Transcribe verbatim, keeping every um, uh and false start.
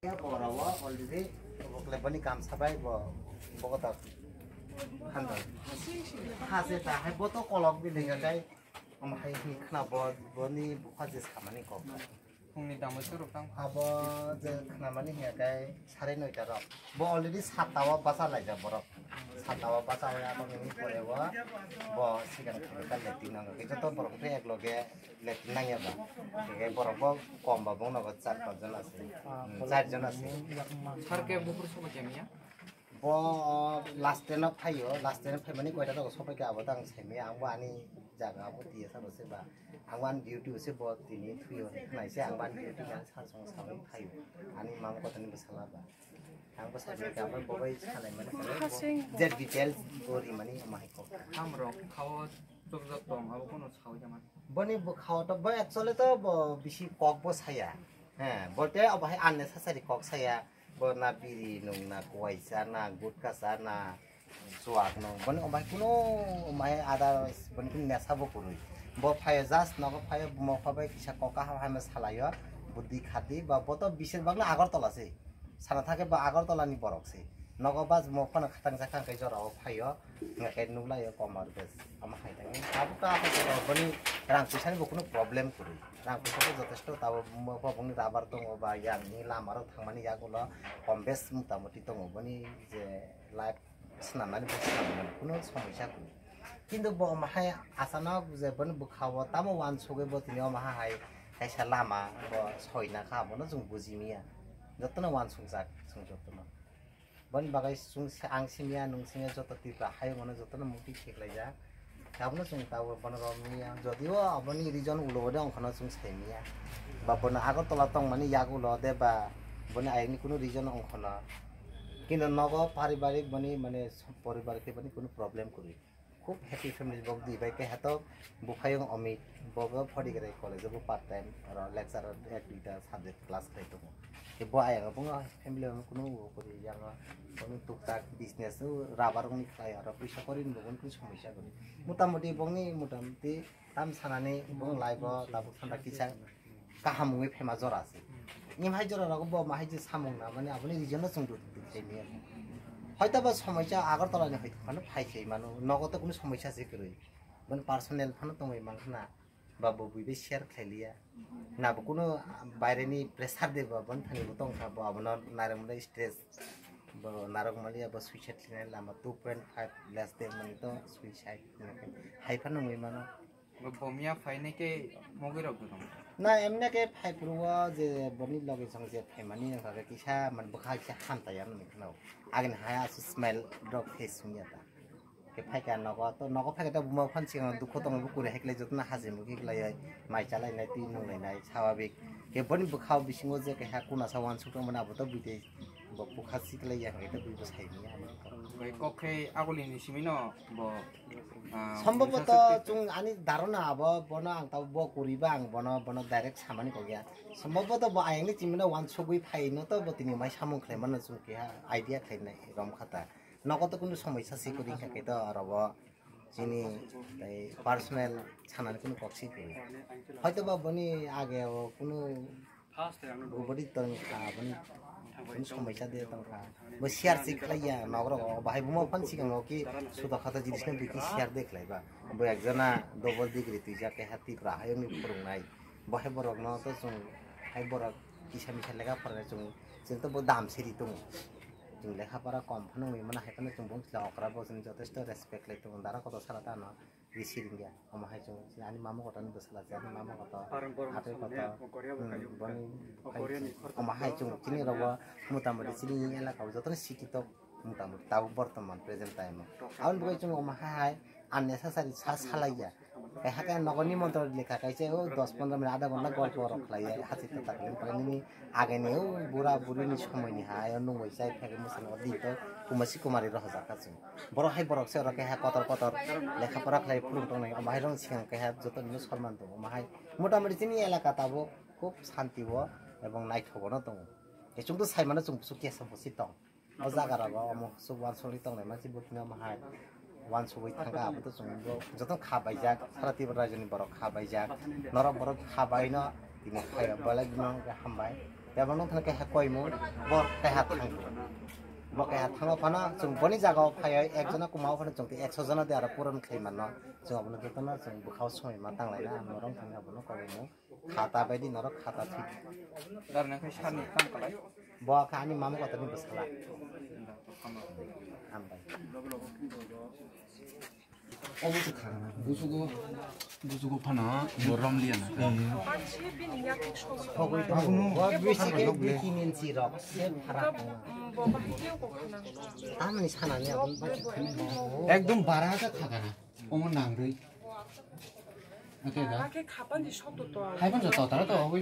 Borok already obo kle bani kamsa bai bo bogo ta khandal. Hase ta hai bo to kolok bi lenga kai. Omo hai hi khna bo boni bukha je samani kok. Phungni damoi churuk tang. Abo je khnamani hiya kai sare noita rok. Bo already satta o basa laijak borok. Satta o basa oi abo nini pore o bo sigang thani ka letting nango. Kisa to borok khe ek loge letting nangya ba. Khe borok bo kom ba bong nogo char panch jon ase. Hmm, char jon ase. Sar ke bukur sobo jamiya? Bo last train o phaio, last train o phaimani koita jaga sopai kha abo tang saimaya, ang bo ani jaga abo tiya sabo se ba. Ang bo ani duty o se bo tini thuyo khnai se ang bo ani duty nang sar song sawi phaio. Ani mam kotani bwsala ba. Ang bo saimaya kha bo bai salai mani je details bo rimani omo hai kok. Hamrok khao chukjak tong abo kono sawi jama. Boni bwkhao to bo actually to bo bisi kok bo saya. He, bo te obo hai unnecessary kok saya. Bo na biri nung na kuai cha na gutka cha na chuak nung. Boni omo hai kuno omo hai otherwise boni kuno nesa bo kwrwi. Bo phaio just nogo phaio buma pha bai kisa kok kaham hai ma salaio. Budi khati ba bo to bisir bagna Agartala se. Sana thake ba Agartala ni borok se. Nogo bas mo phano khatang jakha kai jora o phaio. Hwnkhai nuklaio komar bes. Omo hai thangwi tabuk ta abo boni rang puisani bo kuno problem kwrwi. Rang puisa bo jotesto tabo bo bongni rubber tongo ba yang ni lama rok thangmani yagulo kom bes mota moti tongo boni je life swnamnani bo swnamnani kuno somosya kwrwi. Kintu bo omo hai achanok je boni bwkhao tamo uansugwi bo tini omo hai kaisa lama bo soina kha bono chwng bujimiya. Jotono uansukjak chwng jotono. Boni bagwi chwng se, ang simiya, nwng simiya, joto Tripura hayung ano jotono muti khiklaijak. Abono chwng tabuk bono romya. Jodio aboni region ulo de ongkhano chwng saimiya. Ba bono Agartala tongmani yak ulo de ba boni ayangni kunu region ongkhano. Kintu nogo paribarik boni mane poribar khe boni kunu problem kwrwi. Khub happy family bo di bai khe hato buphayung Amit bo bo phori gre college bo part time oro lecturer ek duita subject class khlai tongo. Khe bo ayang bo family o kunu kuri yang kunu tuktak business rubber ni khlai oro puisa kori ni bo kunu somosya kori. Motamoti bongni motamoti tam sanani bong life o tabuk santa kisa kaham wngwi phaima jora se. Ni hai jora rogo bo ma hai je samung na mani aboni region no chwng dut dut khaimani. Hoito ba somosya Agartala ni hoito phano phai khaimano, nogo to kunu somosya se kwrwi. Boni personal phano tongwi mankha na, ba bo bui bai share khlai liya. Na bo kunu baire ni pressure de ba boni thani bo tongkha bo abono narwk mani stress. Bo narwk mani abo suicide khlainai lama two point five less than mani to suicide. Hai phano wngwi mano. Bo bomya phainai khe mogwi rok dwrwng. Na emne khe phai phuru o je boni loge song je phaimani wngkha khe kisa man bwkha kisa hamtai ano ni kheno. Agini hai aswk smile rok khe sungya ta. Khe phaikha nogo to nogo phaikha ta buma phan singo dukho tongo bo kuri hai khlai jotono hajim bo khe khlai mai chalai nai twi nung lai nai swababik. Khe boni bwkha o bisingo je keha kuna sa uansuk tongmani abo to bui tei. Bo bwkha siklai ya hwnkhe tei bui bo sai manya. Bai kok khe agulini simi no bo, ah, Somboboto chwng ani dharona abo bono ang tabo bo kuri ba ang bono, bono direct samani kok ya. Somboboto bo ayang ni chimino uansugwi phai no to bo tini mai samung khlai mano chwng keha idea khlai nai rom kha ta. Nogo to kunu somoi sa sikuri kha khe to oro bo. Chini tei personal sanani kunu kok si khe. Hoito ba boni age o kunu body tong kha, boni, boni somosya de tong kha. Bo share si khlai ya, nogro o bahai buma phan sikang o ki suda khata jinis no biki share de khlai ba. Bo ekjona double degree twijak keha Tripura hayung ni phurungnai. Bo hai borok no to chwng hai borok kisa misa lekha pora chwng, chwng to bo dam siri tongo. Chwng lekha pora kom phano wngwi mano hai phano chwng bung chwla okra bo chwng jotesto respect lai tongo dara kotor sara tano risi ringya omo hai chwng ani mama kotani bwsala se ani mama kotor atwi kotor boni omo hai chwng chini rogo motamoti chini elaka o jotono sikito motamoti tabuk bortoman present time o aboni bagwi chwng omo hai hai unnecessary sa salaiya. Kaiha khe nogo nimontron lekha kaisa o dos pondro minute adha ghonta golpo rok khlai ya, hachik ta tak len pore nini ageni o bura buri ni somoi ni hai o nungwi chai phai muchung o di to kumasi kumari rohorjak kha chwng. Borok hai borok se oro kaiha kotor kotor lekha pora khlai phurung tongnai, omo hai rong sikang kaiha joto ni sorman tongo, omo hai motamoti chini elaka tabuk khub shanti o ebong naithogo no tongo. Chwng to sai mano chwng bwswk kesa bo si tong. O jaga rogo omo swk uansukgwi tongnai mansi bwtwino omo hai uansugwi thangkha, abo to chwng bo joto kha baijak, sara Tripura rajyoni borok kha baijak, norok borok kha baino tini phai rok belai no hambai. Abo nung thang keha koimu, bo keha thang. Bo keha thango phano chwng boni jagao phaiwi ekjona kwmao phano chwng tei ekso jona de aro puron khlai mano. Chwng abono jotono chwng bwkhao songwi ma tanglaina, ang norok thangwi abono koimu. Khata baidi norok khata thik. Dar nang khai sani tang kalai. Bo kha ani mama kotorni bwsala. Hambai. Obo se khagana. Busugo, busugo phano bo romliya na. Sogwi tongo. Bo bisi ke dui tin inchi rok se pharak tongo. Tamni sanani aboni bagwi. Ekdom bara kha khagana. Omo nangrwi. Ate da. Haiban joto tara to obo.